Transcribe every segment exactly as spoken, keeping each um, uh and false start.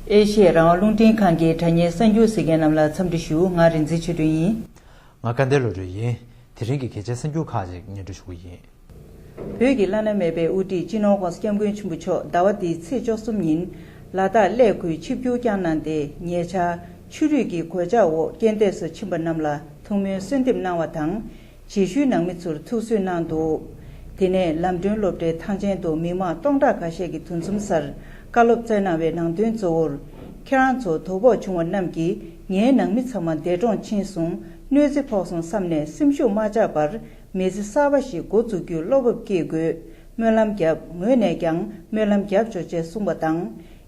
ཨེ་ཤི་ཡའི་རང་དབང་རླུང་འཕྲིན་ཁང་གི་དྲ་བརྙན་གསར་འགྱུར་གཟིགས་མཁན་རྣམས་ལ་འཚམས་འདྲི་ཞུ། ང་རིག་འཛིན་ཆོས་སྒྲོན་ཡིན། ང་སྐལ་ལྡན་བློ་གྲོས་ཡིན། དེ་རིང་གི་གལ་ཆེའི་གསར་འགྱུར་ཁག་ཅིག་སྙན་སྒྲོན་ཞུ་གི་ཡིན། བོད་ཀྱི་བླ་ན་མེད་པའི་དབུ་ཁྲིད་སྤྱི་ནོར་༧གོང་ས་༧སྐྱབས་མགོན་ཆེན་པོ་མཆོག་ཟླ་བ་འདིའི་ཚེས་བཅུ་གསུམ་ཉིན་ལ་དྭགས་ཀླད་ཁུལ་ཆིབས་བསྒྱུར་བསྐྱངས་གནང་སྟེ། ཉེ་ཆར་ཆུ་རུད་ཀྱི་གོད་ཆག་འོག་རྐྱེན་འདས་སུ་ཕྱིན་པ་རྣམས་ལ་ཐུགས་སྨོན་གསོལ་འདེབས་གནང་བ་དང་། རྗེས་ཤུལ་ནང་མི་ཚོར་ཐུགས་གསོ་གནང་འདུག་དེ་ནས་ལམ་སྒྲོན་སློབ་གྲྭའི་ཐང་ཆེན་དུ་མི་མང་སྟོང་ཕྲག་ཁ་ཤས་ཀྱིས་དུས་མཚམས་གསར་བཀའ་སློབ་སྩལ་གནང་བའི་ནང་དོན་གཙོ་བོར། ཁྱེད་རང་ཚོ་དོ་ཕོག་བྱུང་བ་རྣམས་ཀྱིས་ངའི་ནང་མི་ཚང་མ་འདས་གྲོངས་ཕྱིན་སོང་། གནོད་འཚེ་ཕོག་སོང་བསམ་ནས་སེམས་ཤུགས་མ་ཆག་པར། མི་ཚེ་གསར་པ་ཞིག་འགོ་འཛུགས་རྒྱུའི་བློ་སྤོབས་སྐྱེ་དགོས། སྨོན་ལམ་བརྒྱབ། ངོས་ནས་ཀྱང་སྨོན་ལམ་བརྒྱབ་ཆོག་ཅེས་གསུངས་པ་དང་།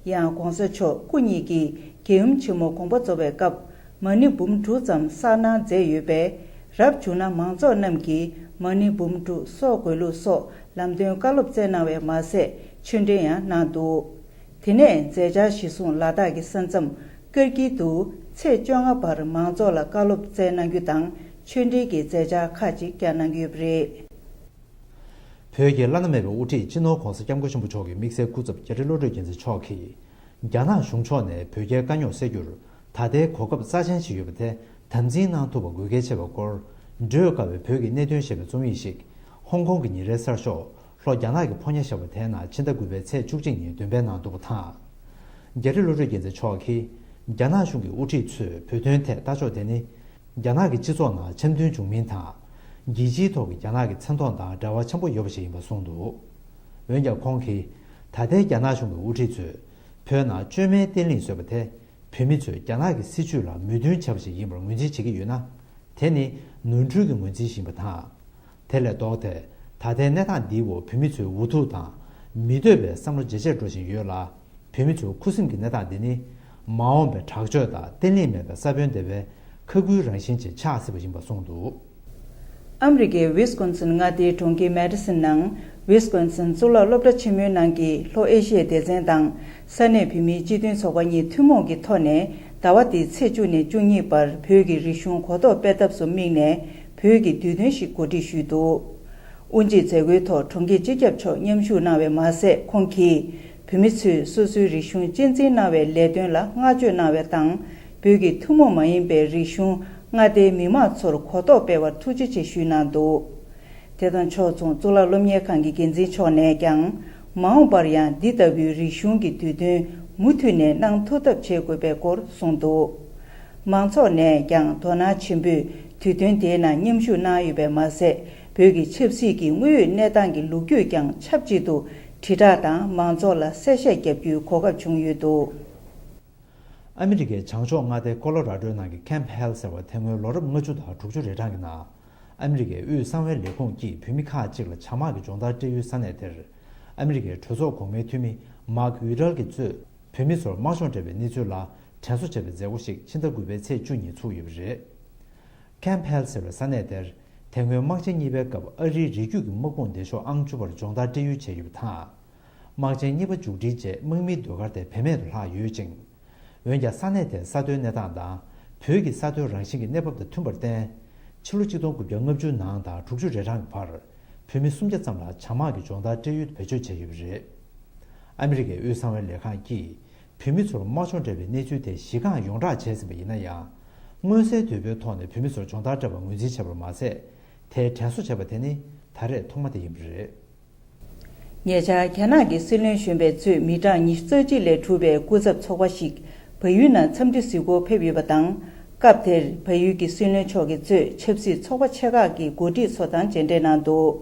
ཡང་༧གོང་ས་མཆོག་སྐུ་ཉིད་ཀྱིས་རྒྱལ་ཡུམ་ཆེན་མོ་དགོངས་པ་རྫོགས་པའི་སྐབས། མ་ཎི་འབུམ་དྲུག་ཙམ་གསར་གནང་མཛད་ཡོད་པས། རབ་བྱུང་ན་མང་ཚོགས་རྣམས་ཀྱིས་མ་ཎི་འབུམ་དྲུག་གསོག་དགོས་ལུགས་སོགས་ལམ་སྟོན་བཀའ་སློབ་སྩལ་གནང་བས་མ་ཟད། ཆོས་འབྲེལ་ཡང་གནང་འདུག་དེ་ནས་མཛད་འཆར་གཞིར་བཟུང་ལ་དྭགས་ཀྱི་ས་མཚམས་ཀིར་ཀི་ཏུ་ཚེས་བཅོ་ལྔ་བར་མང་ཚོགས་ལ་བཀའ་སློབ་སྩལ་གནང་རྒྱུ་དང་། ཆོས་འབྲེལ་གྱི་མཛད་འཆར་ཁག་ཅིག་བསྐྱངས་གནང་གི་ཡོད་པ་རེད། བོད་ཀྱི་བླ་ན་མེད་པའི་དབུ་ཁྲིད་སྤྱི་ནོར་༧གོང་ས་༧སྐྱབས་མགོན་ཆེན་པོ་མཆོག་གི་དམིགས་བསལ་སྐུ་ཚབ་རྒྱ་རི་བློ་གྲོས་རྒྱལ་མཚན་མཆོག་གིས། རྒྱ་ནག་གཞུང་ཕྱོགས་ནས་བོད་རྒྱའི་དཀའ་རྙོག་སེལ་རྒྱུར་ད་ལྟའི་གོ་སྐབས་རྩ་ཆེན་ཞིག་ཡོད་པ་དེ་དམ་འཛིན་གནང་ཐུབ་པ་དགོས་གལ་ཆེ་བའི་སྐོར། བགྲོད་དཀའ་བའི་བོད་ཀྱི་གནད་དོན་ཞེས་པའི་རྩོམ་ཡིག་ཞིག་ཧོང་ཀོང་གི་ཉིན་རེའི་གསར་ཤོག་ལྷོ་རྒྱ་ནག་གི་ཕོ་ཉ་ཞེས་པ་དེའི་ནང་ཕྱི་ཟླ་དགུ་པའི་ཚེས་བཅུ་གཅིག་ཉིན་འདོན་སྤེལ་གནང་འདུག་པ་དང་། རྒྱ་རི་བློ་གྲོས་རྒྱལ་མཚན་མཆོག་གིས། རྒྱ་ནག་གཞུང་གི་དབུ་ཁྲིད་ཚོས་བོད་དོན་ཐད་ལྟ་ཕྱོགས་དེ་ནི། རྒྱ་ནག་གི་སྤྱི་ཚོགས་ནང་འཆམ་མཐུན་བྱུང་མིན་དང་། རྒྱལ་སྤྱིའི་ཐོག་གི་རྒྱ་ནག་གི་མཚན་མཐོང་དང་འབྲེལ་བ་ཆེན་པོ་ཡོད་པ་ཞིག་ཡིན་པ་གསུངས་འདུག་འོན་ཀྱང་ཁོང་གིས། ད་ལྟའི་རྒྱ་ནག་གཞུང་གི་དབུ་ཁྲིད་ཚོས། བོད་ནང་བཅོས་མའི་བརྟན་ལྷིང་བཟོས་པ་དེ། བོད་མི་ཚོས་རྒྱ་ནག་གི་སྲིད་བྱུས་ལ་མོས་མཐུན་བྱས་པ་ཞིག་ཡིན་པར་ངོས་འཛིན་བྱེད་ཀྱི་ཡོད་ན། དེ་ནི་ནོར་འཁྲུལ་གྱི་ངོས་འཛིན་ཞིག་ཡིན་པ་དང་། དེ་ལས་ལྡོག་སྟེ། ད་ལྟའི་གནས་སྟངས་འདིའི་འོག་བོད་མི་ཚོའི་འུ་ཐུག་དང་། མི་འདོད་པའི་བསམ་བློ་ཇེ་ཆེར་འགྲོ་བཞིན་ཡོད་ལ། བོད་མི་ཚོའི་ཁུ་སིམ་གྱི་གནས་སྟངས་འདི་ནི། མ་འོངས་པའི་དྲག་སྤྱོད་དང་བརྟན་ལྷིང་མེད་པའི་ས་བོན་འདེབས་པའི་ཁ་ཁུའི་རང་བཞིན་ཅིག་ཆགས་སྲིད་པ་ཡིན་པ་གསུངས་འདུག་ཨ་མི་རི་ཀའི་ཝི་སི་ཀོན་སིན་མངའ་སྡེའི་གྲོང་ཁྱེར་མེ་ཌི་སིན་ནང་། ཝི་སི་ཀོན་སིན་གཙུག་ལག་སློབ་གྲྭ་ཆེན་མོའི་ནང་གི་ལྷོ་ཨེ་ཤི་ཡའི་སྡེ་ཚན་དང་ས་གནས་བོད་མིའི་སྤྱི་མཐུན་ཚོགས་པ་གཉིས་ཐུན་མོང་གི་ཐོག་ནས་ཟླ་བ་འདིའི་ཚེས་བཅུ་ནས་བཅུ་གཉིས་བར་བོད་ཀྱི་རིག་གཞུང་གོ་རྟོགས་སྤེལ་ཐབས་སུ་དམིགས་ནས་བོད་ཀྱི་དུས་སྟོན་ཞིག་གོ་སྒྲིག་ཞུས་འདུག་དབུ་འབྱེད་མཛད་སྒོའི་ཐོག་གྲོང་ཁྱེར་སྤྱི་ཁྱབ་མཆོག་མཉམ་ཞུགས་གནང་བས་མ་ཟད། ཁོང་གིས་བོད་མི་ཚོས་སོ་སོའི་རིག་གཞུང་གཅེས་འཛིན་གནང་བའི་ལས་དོན་ལ་བསྔགས་བརྗོད་གནང་བ་དང་། བོད་ཀྱི་ཐུན་མོང་མ་ཡིན་པའི་རིག་གཞུང་མངའ་སྡེའི་མི་མང་ཚོར་གོ་རྟོགས་སྤེལ་བར་ཐུགས་རྗེ་ཆེ་ཞུས་གནང་འདུག་དེ་དང་ཕྱོགས་མཚུངས་གཙུག་ལག་སློབ་གཉེར་ཁང་གི་འགན་འཛིན་མཆོག་ནས་ཀྱང་། མ་འོངས་པར་ཡང་འདི་ལྟ་བུའི་རིག་གཞུང་གི་དུས་སྟོན་མུ་མཐུད་ནས་གནང་ཐུབ་ཐབས་བྱེད་དགོས་པའི་སྐོར་གསུངས་འདུག་མང་ཚོགས་ནས་ཀྱང་དོ་སྣང་ཆེན་པོས་དུས་སྟོན་དེའི་ནང་མཉམ་ཞུགས་གནང་ཡོད་པས་མ་ཟད། བོད་ཀྱི་ཆབ་སྲིད་ཀྱི་དངོས་ཡོད་གནས་སྟངས་ཀྱི་ལོ་རྒྱུས་ཀྱང་ཆབས་ཅིག་ཏུ་དྲིལ་བསྒྲགས་དང་མང་ཚོགས་ལ་གསལ་བཤད་བརྒྱབ་རྒྱུའི་གོ་སྐབས་བྱུང་ཡོད་འདུག་ཨ་མི་རི་ཀའི་བྱང་ཕྱོགས་མངའ་སྡེ་ཀོ་ལོ་ར་ཌོའི་ནང་གི་ཁེམ་ཕེལ་ཟེར་བ་དེ་སྔོན་ལོ་རབས་ལྔ་བཅུ་དང་དྲུག་ཅུ་རེ་གྲངས་ཀྱི་ནང་། ཨ་མི་རི་ཀའི་དབུས་གསང་བའི་ལས་ཁུངས་ཀྱིས་བོད་མི་ཁག་ཅིག་ལ་བྱ་དམག་གི་སྦྱོང་བརྡར་སྤྲད་ཡུལ་ས་གནས་དེར། ཨ་མི་རི་ཀའི་གྲོས་ཚོགས་གོང་མའི་འཐུས་མི་མཱག་ཡུ་ཏལ་གྱིས་གཙོས་བོད་མི་ཚོར་དམག་སྦྱོང་སྤྲད་པའི་གནས་ཚུལ་ལ་དྲན་གསོ་བྱེད་པའི་མཛད་སྒོ་ཞིག་ཕྱི་ཟླ་དགུ་པའི་ཚེས་བཅུ་ཉིན་ཚུགས་ཡོད་པ་རེད། ཁེམ་ཕེལ་ཟེར་བའི་ས་གནས་དེར་དེ་སྔོན་དམག་ཆེན་གཉིས་པའི་སྐབས་ཨ་རིའི་རི་རྒྱུད་ཀྱི་དམག་དཔུང་སྡེ་ཤོག་ཨང་བཅུ་པར་སྦྱོང་བརྡར་སྤྲད་ཡུལ་བྱས་ཡོད་པ་དང་། དམག་ཆེན་གཉིས་པ་མཇུག་སྒྲིལ་རྗེས་དམག་མིའི་ཟློས་གར་དེ་བེད་མེད་དུ་ལྷག་ཡོད་ཅིང་། འོན་ཀྱང་ས་གནས་དེའི་ས་མཐོའི་གནས་སྟངས་དང་། བོད་ཀྱི་ས་མཐོའི་རང་བཞིན་གྱི་གནས་བབ་དང་མཐུན་པར་བརྟེན། ཕྱི་ལོ་ཆིག་སྟོང་དགུ་བརྒྱ་ལྔ་བཅུ་ནང་དང་དྲུག་ཅུ་རེ་གྲངས་ཀྱི་བར། བོད་མི་སུམ་བརྒྱ་ཙམ་ལ་བྱ་དམག་གི་སྦྱོང་བརྡར་སྤྲད་ཡུལ་དུ་བེད་སྤྱོད་བྱས་ཡོད་པ་རེད། ཨ་མི་རི་ཀའི་དབུས་གསང་བའི་ལས་ཁང་གིས། བོད་མི་ཚོར་དམག་སྦྱོང་སྤྲད་པའི་གནས་ཚུལ་དེ་གཞི་རྐང་ཡོངས་བསྒྲགས་བྱས་ཟིན་པ་ཡིན་ན་ཡང་། མངོན་གསལ་དོད་པོའི་ཐོག་ནས་བོད་མི་ཚོར་སྦྱོང་བརྡར་སྤྲད་པར་ངོས་འཛིན་བྱས་པར་མ་ཟད། དེའི་དྲན་གསོ་བྱས་པ་དེ་ནི་ད་རེས་ཐོག་མ་དེ་ཡིན་པ་རེད། ཉེ་ཆར་རྒྱ་ནག་གི་སྲིད་བློན་གཞོན་པས་གཙོས་མི་གྲངས་ཉི་ཤུ་རྩ་གཅིག་ལས་གྲུབ་པའི་སྐུ་ཚབ་ཚོགས་པ་ཞིག་བལ་ཡུལ་ནང་འཚམས་འདྲི་གཟིགས་སྐོར་ཕེབས་ཡོད་པ་དང་། སྐབས་དེར་བལ་ཡུལ་གྱི་སྲིད་བློན་མཆོག་གིས་གཙོས་ཆབ་སྲིད་ཚོགས་པ་ཆེ་ཁག་གི་འགོ་ཁྲིད་ཚོ་དང་མཇལ་འཕྲད་གནང་འདུག་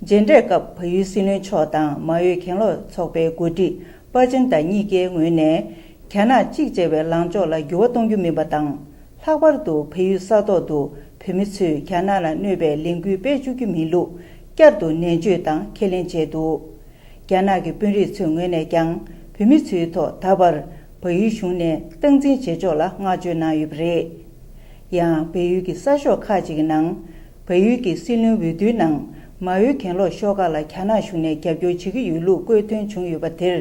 མཇལ་འཕྲད་སྐབས་བལ་ཡུལ་སྲིད་བློན་མཆོག་དང་མ་འོས་གྱེན་ལོག་ཚོགས་པའི་འགོ་ཁྲིད་པ་ཅིན་ཏཱ་གཉིས་ཀའི་ངོས་ནས། རྒྱ་ནག་གཅིག་ཅེས་པའི་ལངས་ཕྱོགས་ལ་འགྱུར་བ་གཏོང་རྒྱུ་མིན་པ་དང་། ལྷག་པར་དུ་བལ་ཡུལ་ས་ཐོག་ཏུ་བོད་མི་ཚོས་རྒྱ་ནག་ལ་གནོད་པའི་ལས་འགུལ་སྤེལ་བཅུག་རྒྱུ་མིན་ལུགས་བསྐྱར་དུ་ནན་བརྗོད་དང་ཁས་ལེན་བྱས་འདུག་རྒྱ་ནག་གི་དཔོན་རིགས་ཚོའི་ངོས་ནས་ཀྱང་བོད་མི་ཚོའི་ཐོག་ད་བར་བལ་ཡུལ་གཞུང་ནས་སྟངས་འཛིན་བྱེད་ཕྱོགས་ལ་བསྔགས་བརྗོད་གནང་ཡོད་པ་རེད། ཡང་བལ་ཡུལ་གྱི་གསར་ཤོག་ཁག་ཅིག་གི་ནང་། བལ་ཡུལ་གྱི་སྲིད་བློན་འོས་བསྡུའི་ནང་མ་འོས་གྱེན་ལོག་ཤོག་ཁག་ལ་རྒྱ་ནག་གཞུང་ནས་རྒྱབ་སྐྱོར་བྱེད་ཀྱི་ཡོད་ལུགས་བཀོད་ཐོན་བྱུང་ཡོད་པ་དེར།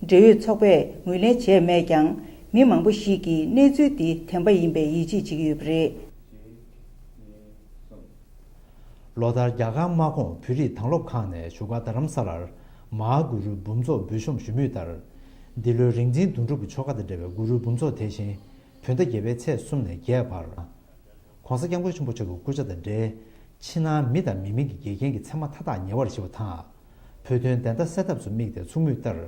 འབྲེལ་ཡོད་ཚོགས་པས་ངོས་ལེན་བྱས་མེད་ཀྱང་། མི་མང་པོ་ཞིག་གིས་གནས་ཚུལ་འདི་བདེན་པ་ཡིན་པའི་ཡིད་ཆེས་བྱེད་ཀྱི་ཡོད་པ་རེད། ལོ་ལྟར་རྒྱ་གར་དམག་ཁོངས་བོད་རིགས་དྭང་སློབ་ཁང་ནས་བཞུགས་སྒར་རྡ་རམ་ས་ལར་མ་ཧཱ་གུ་རུའི་འབུམ་ཚོགས་འབུལ་ཤོམ་ཞུ་མུས་ལྟར། འདི་ལོའི་རིག་འཛིན་དོན་གྲུབ་ཀྱི་ཆོ་ག་དང་འབྲེལ་བའི་གུ་རུའི་འབུམ་ཚོགས་དེ་བཞིན་བོད་ཟླ་བརྒྱད་པའི་ཚེས་གསུམ་ནས་བརྒྱད་བར། ༸གོང་ས་༸སྐྱབས་མགོན་ཆེན་པོ་མཆོག་གི་སྐུ་ཕྱྭ་དང་འབྲེལ། ཕྱི་ནང་མི་དང་མི་མིན་གྱི་འགལ་རྐྱེན་གྱི་མཚན་མ་མཐའ་དག་ཉེ་བར་ཞི་བ་དང་། བོད་དོན་བདེན་མཐའ་གསལ་ཐབས་སུ་དམིགས་ཏེ་ཚོགས་མུས་ལྟར།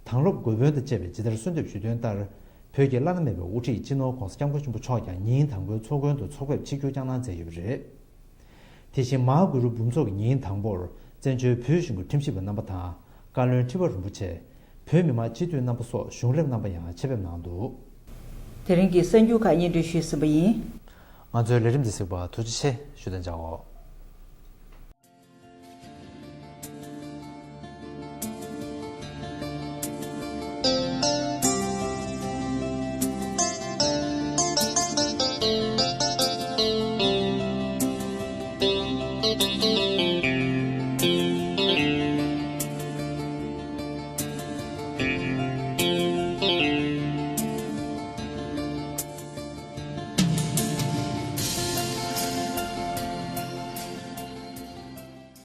དྭང་སློབ་དགོས་འབོན་དང་བཅས་པའི་ཇི་ལྟར་གསོལ་འདེབས་ཞུས་དོན་ལྟར། བོད་ཀྱི་བླ་ན་མེད་པའི་དབུ་ཁྲིད་སྤྱི་ནོར་༸གོང་ས་༸སྐྱབས་མགོན་ཆེན་པོ་མཆོག་ཀྱང་ཉིན་དང་པོའི་ཚོགས་མགོན་དུ་ཚོགས་ཕེབས་ཆིབས་བསྒྱུར་བསྐྱངས་གནང་མཛད་ཡོད་པ་རེད། དེ་བཞིན་མ་ཧཱ་གུ་རུ་འབུམ་ཚོགས་ཀྱི་ཉིན་དང་པོར་བཙན་བྱོལ་བོད་གཞུང་གི་ཁྲིམས་ཞིབ་པ་རྣམ་པ་དང་། བཀའ་བློན་ཁྲི་པ་རིན་པོ་ཆེ། བོད་མི་མང་སྤྱི་འཐུས་རྣམ་པ་སོགས་གཞུང་རིམ་རྣམ་པ་ཡང་ཆེད་ཕེབས་གནང་འདུག། དེ་རིང་གི་གསར་འགྱུར་ཁག་སྙན་སྒྲོན་ཞུས་ཟིན་པ་ཡིན། ང་ཚོའི་ལས་རིམ་འདི་གཟིགས་པར་ཐུགས་རྗེ་ཆེ་ཞུ་དང་བྱའོ།